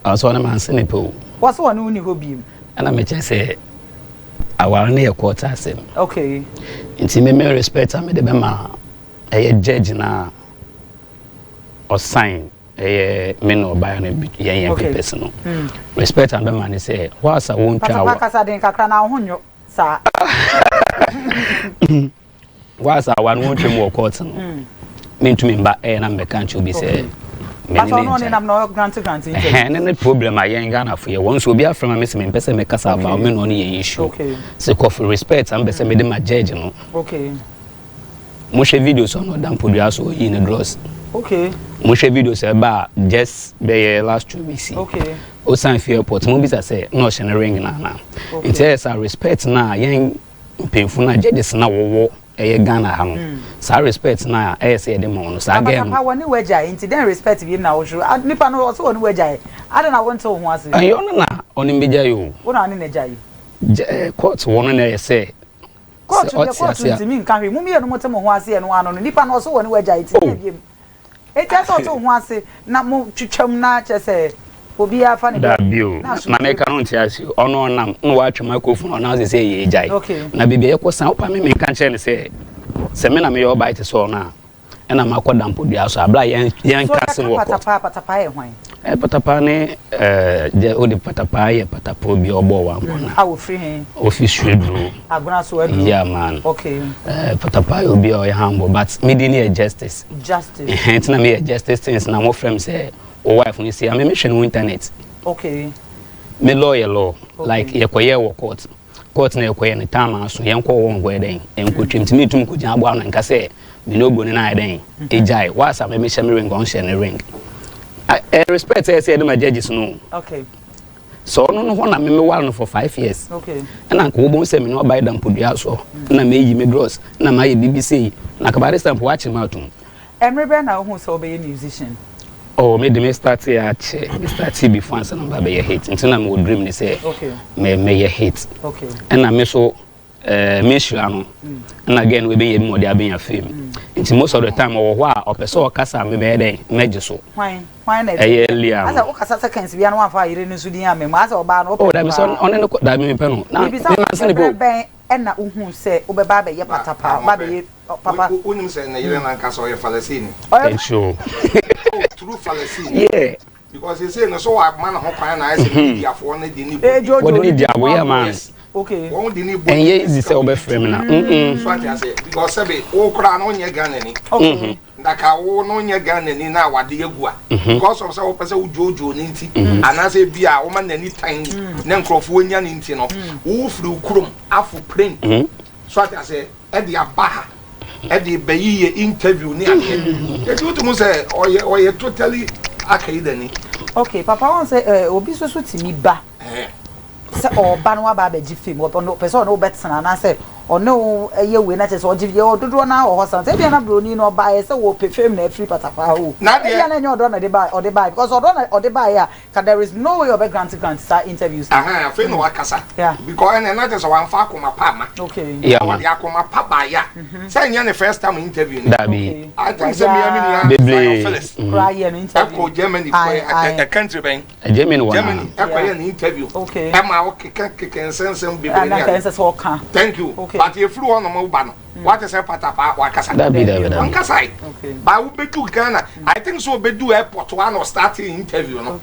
Ɔsɛ ɔne manse ne pɛ o. Wɔsɛ ɔne wo ni hɔ biem. Ɛna mekyerɛ sɛ aware no yɛ court asɛm. Nti me me respect a mede bɛma ɛyɛ judge na ɔsign ɛyɛ me na ɔbaa no yɛn papers no. Respect a bɛma ne sɛ whilst a wɔntwa awa. Patapaa kasa den kakra na wo ho nyo saa. Whilst awa no wɔntwa mu wɔ court no, mentumi mba ɛyɛ na mbɛka nkyerɛ obi sɛ mene ne nkyɛn. Ɛne ne problem a yɛn Ghanafo yɛ wɔn nso obi afrɛ ma me sɛ mempɛ sɛ mekasa about me na ɔne yɛ issue. Sɛ kɔfo respect a mpɛ sɛ mede ma judge no. Mohwɛ videos ɔno ɔda mpodua so ɔyi ne drawers. Mohwɛ videos ɛba a just bɛyɛ last 2 weeks. Ɔsan fi airport mo bisa sɛ na ɔhyɛ ne ring na ana. Nti ɛyɛ sɛ respect na yɛn mpanyinfo na judges na wɔwɔ ɛyɛ Ghana ha no, saa respect na ɛyɛ sɛ yɛde ma wɔn no saa gɛɛ no. Papa, wɔne wagya nti den respect bi na wɔhwɛ nipa no ɔsɛ wɔne wagya adi na wɔnte wo ho ase. Ɛyɛ ɔno na ɔne mbɛgya yi o. Wɔn na ɔne n'agya yi. Court wɔ no na ɛyɛ sɛ. Court deɛ, court ntumi nka hwee. Mu mmienu mo te mo ho ase yɛ no ano no, nipa no ɔsɛ wɔne wagya yi ti ne ebiem eti ɛsɛ ɔte wo ho ase na mo twitwam na kyerɛ sɛ obiara fa ne Dabi o, na meka no nte ase. Ɔno ɔnam na watwe microphone, ɔno ase sɛ yɛ gyae na baabi a yɛkɔ san wopa me menka nkyerɛ no sɛ me na meyɛ ɔbaa te sɛ ɔno a ɛna makɔ dampodua so abla yɛn yɛn ka se wɔ kɔ. Patapaa, patapaa yɛ hwan? Patapaa ne gye wode patapaa yɛ patapaa bi a ɔbɔɔ wankɔna. A ofiri he? Ofi Suaduro. Agona so aduro. Yeah man. Patapaa yɛ obi a ɔyɛ humble, but me din yɛ Justice. Justice. Ɛhɛn, nti na meyɛ Justice Things na mofrɛ me sɛ wo wife no si ame mehwɛ no wɔ internet. Me law yɛ law, like yɛkɔyɛ wɔ court, court na yɛkɔyɛ no time aso yɛnkɔ wɔ nkɔyɛ dɛn nkɔtwam, nti metum kɔgyina aboa no nka sɛ me ne obroni no ayɛ dɛn ɛgyae waasa me mehyɛ me ring, ɔnhyɛ ne ring. Respect ɛyɛ sɛ yɛde ma judges no. Sɛ ɔno no hɔ na me meware no for 5 years ɛna nka wobɛhu sɛ me ne ɔbae da mpodua so na meyi me drawers na mayɛ biribi sei na kabade stamp wakyere me atom. Mmerɛ bɛn na wohu sɛ wobɛyɛ musician? Oh, me de me start akyɛ. Me start before ansa na mba bɛyɛ hit, nti na mewɔ dream ne sɛ me mɛyɛ hit. Ɛna me so me nhyira no ɛna again wobɛnya bi ma ɔde abɛnya fame, nti most of the time ɔwɔ hɔ a ɔpɛ sɛ ɔkasa a mebɛyɛ dɛn mɛgye so. Hwan hwan na? Ɛyɛ Liam. Asɛ wokasa seconds bia no wamfa ayere no nso din ama mu asɛ ɔbaa no. Oh, dabi, sɛ ɔne no kɔ dabi, mepɛ no na mebisa me manse ne mmerɛ bɛ. Bɛn ɛna wohu sɛ wobɛba abɛyɛ patapaa, woba abɛyɛ papa? Wonim sɛ ne yere nankasa ɔyɛ Falasini? Ɔyɛ Sure. Oh, true Falasini. Because sɛ no so wama ne ho kwan na ayɛ sɛ mediafoɔ no de ne Eh, bɔ Jojo. Wɔde ne di agoyɛ man. Wɔn de ne bɔ. Ɛnyɛ easy sɛ wobɛfrɛ me na So ate ase, because sɛbe wo koraa no wonyɛ Ghanani ndaka wo no nyɛ Ghanani na wade agu a, because of sɛ wopɛ sɛ wodwoodwoo ne nti anaasɛ bi a woma n'ani tan na nkurɔfoɔ nya ne nti no, wo firi wo kurom afo plane so ate ase ɛde aba ha ɛde bɛyi yɛ interview ne adeɛ, eti wotum sɛ ɔyɛ totally aka yi dani. Okay, papa, wɔn sɛ obi nso so tumi ba sɛ ɔba no waba abɛgye fame, ɔpɛ sɛ ɔne wo bɛtena anaasɛ ɔne wo ɛyɛ wei na kyerɛ sɛ ɔgye yɛ ɔdodoɔ naa wɔ hɔ san sɛ ebia na broni no ɔbaeɛ sɛ wɔpɛ fame na afiri patapaa o. Na deɛ ebia na ɛnyɛ ɔdɔ na ɔde ba ɔde baeɛ, because ɔdɔ na ɔde baeɛ a ka there is no way ɔbɛ grant saa interviews. Ahan, afei na wakasa because ɛnna ɛna kyerɛ sɛ wamfa akoma pa ama. Yeah man. Ɔde akoma pa baeɛ a sɛ nyɛ ne first time interview ni. Dabi. I think sɛ mia mi nua Bebree. Zion Phillips Koraa yɛ no interview. ɛkɔ Germany Aye, kɔ aye. ɛ country bɛn? Germany wɔ Germany na ɛkɔyɛ ne interview ɛma ɔkeka keka nsɛnsɛm bebree ne Anaka ade. ɛnsɛ sɛ ɔka. Thank you. But efiri hɔ nom ba no wate sɛ patapa wakasa? Dabi, dabi, dabi. Wankasa yi ba wobɛdu Ghana, I think sɛ wobɛdu airport wa na ɔstart interview no.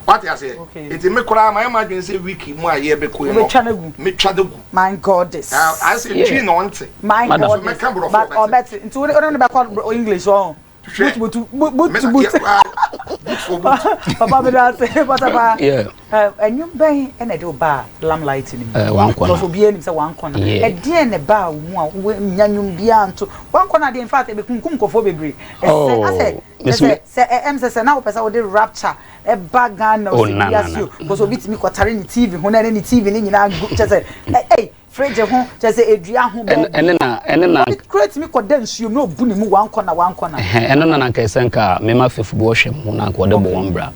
Wate aseɛ? Eti me koraa ma ɛma adwene sɛ week mu a yɛbɛkɔ yi no Wobɛtwa no agu. Metwa no gu. My goddess. Ayɛ sɛ twi na ɔnte. My Madam. goddess. Mɛka borɔfo But ɔbɛte. ɔbɛte nti wo ne bɛkɔ English ɔn. Hwɛ. Boot boot boot to boot. Boot for boot. Papa mi da ase patapa. Ɛnwom bɛn ɛna ɛde wo ba limelight ni mu? Wankɔ Because na. obiara nim sɛ wankɔ na. Ɛdeɛn na ɛbaa wo mu a wonya nnwom biara nto wankɔ na deɛ? In fact, ɛbɛkunkum nkurɔfoɔ bebree. Ɛsɛ Oh, asɛ Miss sɛ sɛ ɛm sɛ na wopɛ sɛ wode rapture ɛba Ghana Oh, sɛ na, na, wiase na. o, because obi tumi kɔtare ne TV ho na ɛne ne TV ne nyinaa gu kyɛ sɛ ɛy fridge ho kyɛ sɛ edua ho. Ɛne ɛne na ɛne na Obi kura tumi kɔda nsuo mu na obu ne mu wankɔ na wankɔ na. Ɛhɛn, ɛno na nanka ɛsɛ nka mema fefo bi ɔhwɛ mu na nka ɔde bɔ wɔn bra.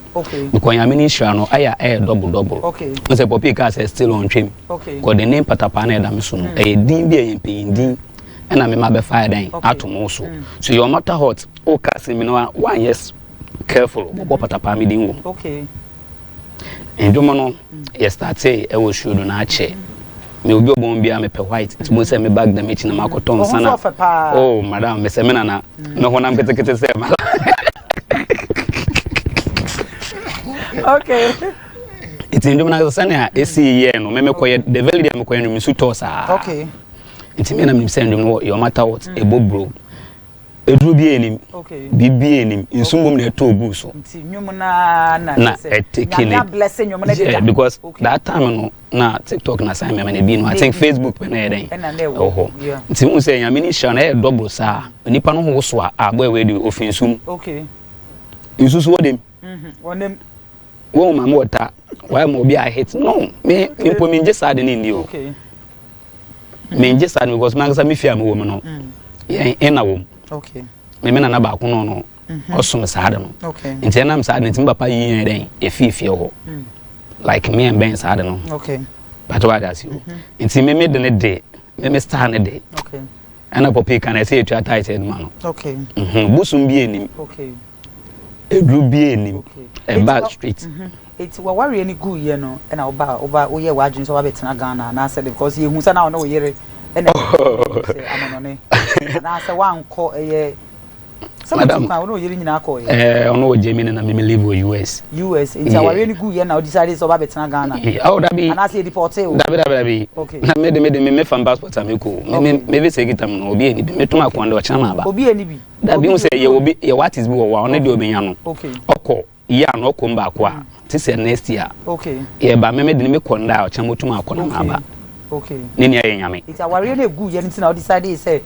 Because Nyame ne nhyira no ɛyɛ a ɛyɛ double double. N sɛ pɔpi kaa sɛ still ɔntwam. Kɔ ne patapaa na ɛda me so no ɛyɛ din bi a ɛyɛ mpanyin din ɛna mema bɛfa ɛdɛn ato mo so. So your matter hot woka asɛm bi na woanyɛ careful wɔbɔ patapaa me din wɔ mu. Ndwom no yɛ startee ɛwɔ studio na akyɛ. Me obi ɔbɔn biara mepɛ white nti mo sɛ me bag da m'akyi na makɔtɔ nsa na oh madam mesɛ me nana me honam ketekete sɛ ma. Okay. Nti ndwom no sɛnea esi yɛ no me mekɔyɛ the very day mekɔyɛ no nsu tɔɔ saa. Okay. Nti me na menim sɛ ndwom no yɛ matter what ɛbɔ bro. Eduro biara nnim, biribiara nnim, nsu mmom na ɛtɔɔ guu so. Nti nnwom no ara na na ɛteke ne yeah, because that time no na TikTok na sign mɛma na ebi no I think Facebook pɛ na ɛyɛ dɛn ɛwɔ hɔ. Nti n sɛ nyame ne hyira no ɛyɛ double saa nipa no ho so a abɔ ɛwɔ de ofi nsu mu. Nsu so wɔ dem. Wɔn maame wɔ ta wɔayɛ ma obi a hit no me mpo me ngye saa de ne nni o. Mengye saa no because mankasa me fie a mewɔ mu no yɛn ɛna wɔ mu. Me me nana baako no no ɔsom saa de no. Nti ɛnam saa de no nti me papa yi yɛn dɛn efie fie hɔ. Like me and bɛn saa de no. Pàtó wa ase o. Nti me me de ne de me me star ne de. Ɛna pɔpi kan ɛsɛ yɛtua title ma no. Bosom bi anim. Eduru bi anim. Ɛba street. Enti w'awareɛ no guiɛ no na woba woba woyɛɛ w'adwene sɛ wabɛtena Ghana anaasɛ de because yɛhu sɛ na wo ne wo yere ɛna sɛ amonɔne anaasɛ woankɔ ɛyɛ sɛ motu kwan wo ne wo yere nyinaa kɔɔyɛ? Ɛɛ ɔno wɔ Germany na me me live wɔ US. US nti awareɛ no guiɛ na wo decide sɛ woba bɛtena Ghana? Oh dabi. Anaasɛ yɛ deportee wo? Dabi dabi dabi. Okay. Na me de me de me me fa passport a me kɔ me me me visa kita mu no obi ɛni bi me tuma kɔn de ɔkyena ma aba. Obi ɛni bi. Dabi n sɛ yɛ obi yɛ wɔ artist bi wɔ hɔ a ɔno deɛ ɔbɛnya no ɔkɔ Year no ɔkɔ mu baako a, te sɛ next year yɛba me mede no mekɔ nda a ɔkyena motum akɔ na maba. Ne nua yɛ Nyame. Nti awareɛ no egu yɛ no nti na wo decide sɛ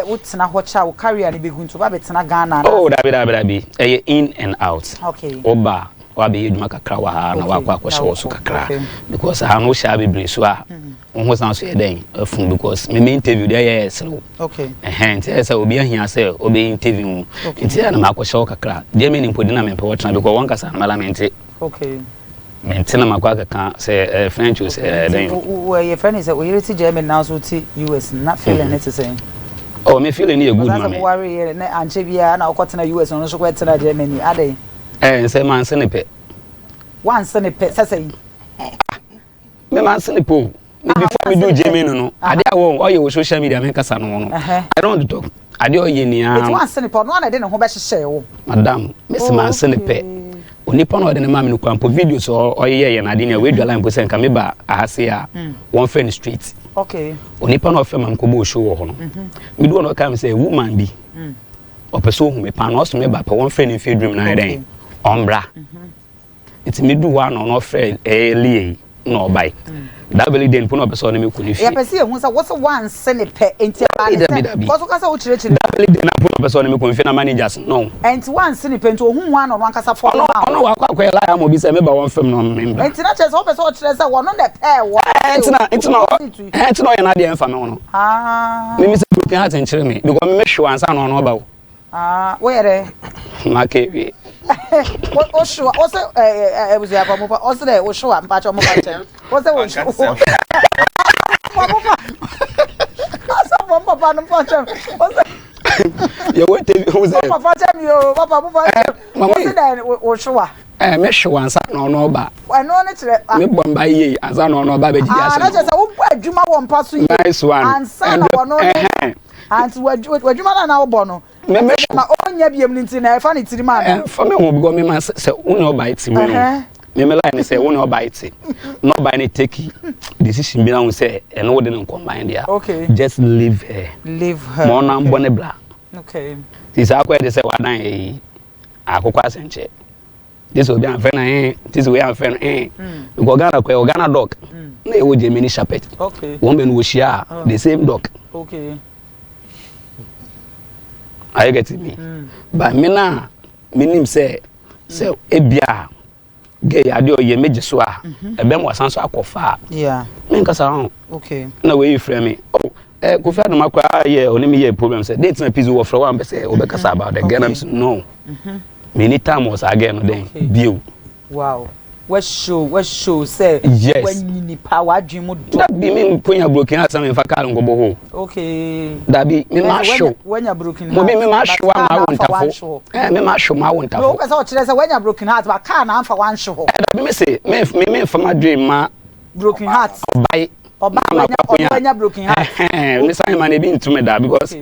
wo tena hɔ kyɛ a wo career no bɛgu nti wo ba bɛtena Ghana anaa? Oh dabi dabi dabi ɛyɛ in and out. Wo ba a wabɛyɛ adwuma kakra wɔ ha na wakɔ akɔhyɛ wɔ so kakra because ha no wo hyɛ ha bebree so a wo ho san so yɛ dɛn afunu because me me interview deɛ yɛ serew ɛhɛn nti ɛyɛ sɛ obi ahia sɛ ɔbɛ interview wo nti ɛyɛ na makɔhyɛ hɔ kakra Germany mpo de na mempɛ hɔ tena because wɔn kasa no mɛla mente mente na makɔ akeka sɛ ɛyɛ French o sɛ ɛyɛ dɛn o. Yɛ fɛ ne sɛ oyere te Germany na nso te US na feeling ne te sɛn? Oh me feeling ne yɛ good ma me. Ɔsan sɛ mo ware yɛ ne ankyɛ biara na ɔkɔ tena US ɔno nso kɔ tena Germany adɛn? Ɛɛ nsɛ manse ne pɛ. Wanse ne pɛ sɛ sɛn? Me ma nsene po. Me before me do Germany no no. Ade a wo ɔyɛ wɔ social media me nkasa no no. I don't want to talk. Ade ɔyɛ ni a. Eti wa nsene pɛ ɔno ana de ne ho bɛhyehyɛ wo. Madam, me se ma nsene pɛ. Onipa na ɔde ne ma me no kura mpo video so ɔyɛ yɛ na ade ni a we dwala mpo sɛ nka me ba ahase a wɔn fɛ no street. Okay. Onipa na ɔfɛ ma me kɔbɔ show wɔ hɔ no. Me do ɔno ɔka me sɛ woman bi. Ɔpɛ sɛ ohu me pa na ɔso me ba pɛ wɔn fɛ no mfe dream na ayɛ dɛn. Ɔmbra. Nti me du hɔ a na ɔno ɔfrɛ ɛyɛ Leah yi na ɔbae. That very day mpo na ɔpɛ sɛ ɔne me kɔ ne fie. Yɛpɛ sɛ yɛhu sɛ wo se woanse ne pɛ nti ɛbaa ne sɛ because woka sɛ wokyerɛkyerɛ. That very day na mpo na ɔpɛ sɛ ɔne me kɔ ne fie na managers no. Nti woanse ne pɛ nti ohuu wo a na ɔno ankasa fɔle maa wo. Ɔno wakɔ akɔyɛ lie ama obi sɛ meba wɔn fam na ɔno membra. Nti na kyerɛ sɛ wopɛ sɛ ɔkyerɛ sɛ ɔno na ɛpɛɛ wo. Ɛɛ nti na nti na ɛɛ nti na ɔyɛ n'adeɛ mfa me ho no. Me me sɛ broken heart nkyere me because me mehwe wo ansa na ɔno ɔba o. Ah, woyɛ dɛ. Maka ewie. Wohyewa, wo sɛ abusuafo mo fa, ɔsɛ dɛ wohyewa mpakyɛ mo fa kyɛn. Wo sɛ wohyewa. Mo fa. Asafo mo papa no fa kyɛn. Wo sɛ. Yɛ wo interview wo sɛ. Mo papa kyɛn mi o, papa mo fa kyɛn. Wo sɛ dɛ wohyewa. Ɛɛ me hyewa ansa na ɔno ɔba. Ɛno ne kyerɛ. Me bɔ mba yie ansa na ɔno ɔba bɛgyegye ahyɛ. Ah, na kyerɛ sɛ wobɔ adwuma wɔ mpa so yie. Nice one. Ansa na ɔno ne. Anti w'adwuma no a na wobɔ no. Ma ɔnya biam no nti na ɛfa ne tirim ana? Ɛmfa me ho because me ma sɛ wo ne ɔbae te mu no. Me me line ne sɛ wo ne ɔbae te. Na ɔbae ne take decision bi na ho sɛ ɛno wo de no nkɔmban dea. Okay. Just leave her. Leave her. Ma ɔna mbɔ ne bra. Okay. Ti saa akɔyɛ de sɛ wadan ɛyi akokɔ asɛnkyɛ. Gye sɛ obi amfrɛ no ɛn, gye sɛ wei amfrɛ no ɛn. Because Ghana kɔ ɛwɔ Ghana dog na ɛwɔ Germany Shepherd. Okay. Wɔn mmienu wɔhyia a oh. the same dog. Okay. Are you getting me? Mm. But me na me nim sɛ sɛ ebia gay adeɛ ɔyɛ megye so a ɛbɛn mu wasan so akɔ fa a. Yeah. Me nkasa ho. Okay. Na wei frɛ me. Oh, eh, Kofi Adoma koraa yɛ ɔne me yɛ problem sɛ date na pizzy wɔfrɛ wo ampɛ sɛ wɔbɛkasa about the girl. I'm no. Mm -hmm. Me ni time wɔ saa girl no dɛn bio. Wow. Wɔahyɛ sɛ Yes. wɔanyi nipa wadwin mu dɔ. Dabi, mi nkonya broken heart sɛ mi nfa kaa nkɔbɔ hɔ. Dabi, mi ma hyew. Wanya broken Mo bi mi ma hyew ama awo ntafo. Mi ma hyew ma awo ntafo. Wopɛ sɛ ɔkyerɛ sɛ wanya broken heart ba kaa na amfa wanhye hɔ. Dabi, mi se mi nfa ma dream ma broken heart. Ɔbae. Ɔba wanya, ɔno wanya broken heart. Mi san ma na ebi ntumi da because